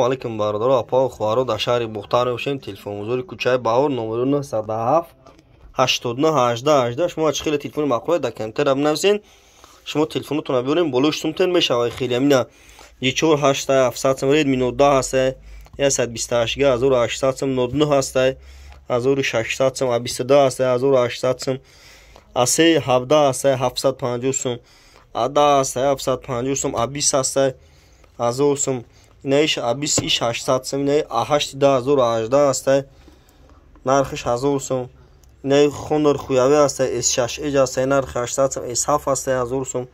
Алейкум, бародаро, апа, хоҳаро. Дар шаҳри Бухтар мебошем, телефонбозори кӯчаи Баҳор, номеро 907 89 18 18. Шумо чӣ хеле телефони маъқуле, дар компютера бинависен, шумо телефонотонро биёрем, болои сумтен мешавад. Хеле амина J4 ҳашта, 700 сум, Redmi Note 10 ҳаста, 128 га, 1800 сум, Note 9 ҳаста, 1600 сум, A22 ҳаста, 1800 сум, A3 17 ҳаста, 750 сум, A10 ҳаста, 750 сум, A20 ҳаста, 1000 сум, инаиш A20 иш 800 сум, инаи A8 2018 ҳаста, нархиш 1000 сум, инаи Honor Huawei ҳаста, S6 Edge ҳаста, нархи 800 сум, S7 ҳаста, 1000 сум,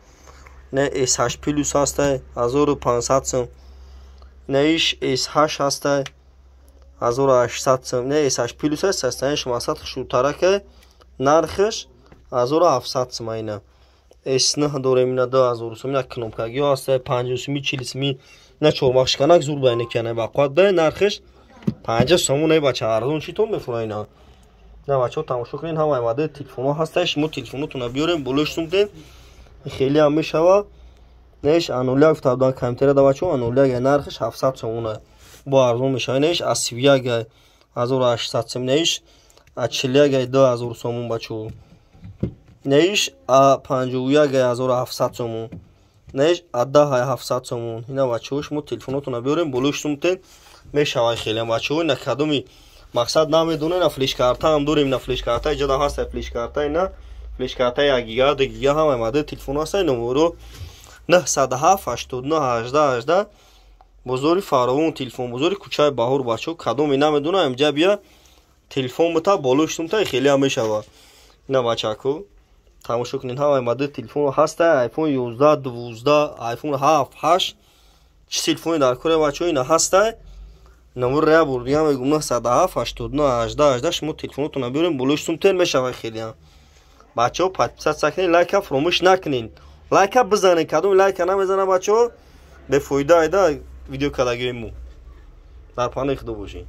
инаи S8 Plus ҳаста, 1500 сум, инаиш S8 ҳаста, 1800 сум, инаи S8 Plus ҳаст, состояние ш масад хушрӯтарака, нархиш 1700 сум. Ина S9 дорем, ина 2000 сум, ина кнопка гиҳо ҳаста, 50 суми, 40 суми, ина чормағшиканак зур ба ина кана бақувват да, нархиш 50 сомон. Ай бача, арзон читон мефурӯ ина? На, бачаҳо, тамошо кунед, ҳамаи модели телефонҳо ҳаста. Шумо телефонотонро биёрем, болои сумтен хеле ҳам мешава. Неш А 01 гуфта буданд компютера да, бачаҳо, А 01, нархиш 700 сомона, бо арзон мешава. Неш А 31, 1800 сум, неш А 41, 2000 сомон, бачаҳо, неш А 51, 1700 сомон, неш А 10, 700 сомон. Ина, бачаҳо, шумо телефонотонро биёрем, болои сумтен мешава хеле. Бачаҳо, ина кадоми мақсад намедонем, на флешкарта ҳам дорем, на флешкарта иҷода ҳаста, флешкарта, ина флешкарта 1 гига, 2 гига, ҳамаи модели телефон ҳаста. Номеро 907 89 18 18, бозори Фаровон, телефонбозори кӯчаи Баҳор. Бачаҳо, кадоме намедонам, инҷа бия, телефон бита, болои сумта хеле ҳам мешава. Ина, бачако, тамошо кунед, ҳамаи модели телефон ҳаста: iPhone 11, 12, iPhone 7, 8, чӣ телефони дар кори, бачаҳо, ина ҳаста. Номер я бор дига мегум: 907 89 18 18. Шумо телефонотонро биёрем, болои сумтен мешава хеле. Бачаҳо, подписаться кунед, лайка фуромӯш накунед, лайка бизанед. Кадоми лайка намезана, бачаҳо, бефоида айда видео кардагиҳои мо. Дар паноҳи Худо бошед.